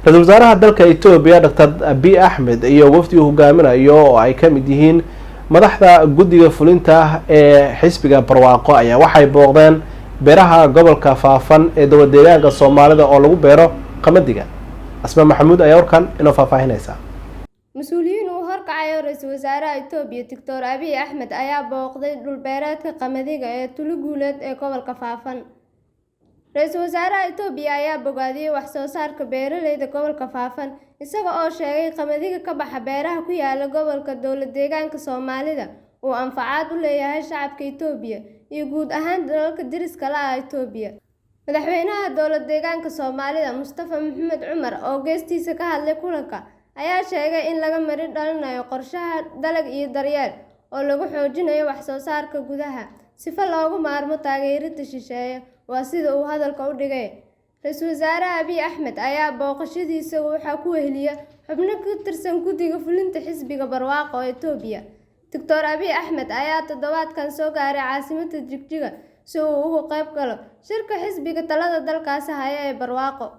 Ra-iisul wasaaraha dalka Etoobiya, Doctor Abiy Axmed, iyo wafdi uu hogaaminayo oo ay ka mid yihiin madaxda guddiga fulinta ee xisbiga Barwaaqo ayaa waxay booqdeen beeraha gobolka Faafan ee dowlad deegaanka Soomaalida oo lagu beero qamadiga. Asmaa Maxamuud ayaa warkan inoo faahfaahinaysa. Mas-uuliyiin uu horkacayo ra-iisul wasaaraha Itoobiya, Doctor Abiy Axmed, ayaa booqday dhulbeereedka qamadiga ee Tulu Guuleed ee gobolka Faafan. Ra-iisul wasaaraha Itoobiya ayaa bogaadiyey wax soo saarka beeraleyda gobolka Faafan, isaga oo sheegay qamadiga ka baxa beeraha ku yaala gobolka dowlad deegaanka Soomaalida uu anfacaad u leeyahay shacabka Itoobiya iyo guud ahaan dalalka deriska la ah Itoobiya. Madaxweynaha dowlad deegaanka Soomaalida, Mustafa Maxamed Cumar, oo geestiisa ka hadlay kulanka, ayaa sheegay in laga mari dhalinayo qorshaha Dalag iyo Daryeel oo lagu xoojinayo wax soo saarka gudaha sifa loogu maarmo taageerida shisheeye, waa sida uu hadalka u dhigay. Ra-iisul wasaare Abiy Axmed ayaa booqashadiisa waxaa ku weheliya xubno ka tirsan guddiga fulinta xisbiga Barwaaqo ee Itoobiya. Doctor Abiy Axmed ayaa toddobaadkan soo gaaray caasimadda Jigjiga si uu uga qayb galo shirka xisbiga talada dalkaasi haya ee Barwaaqo.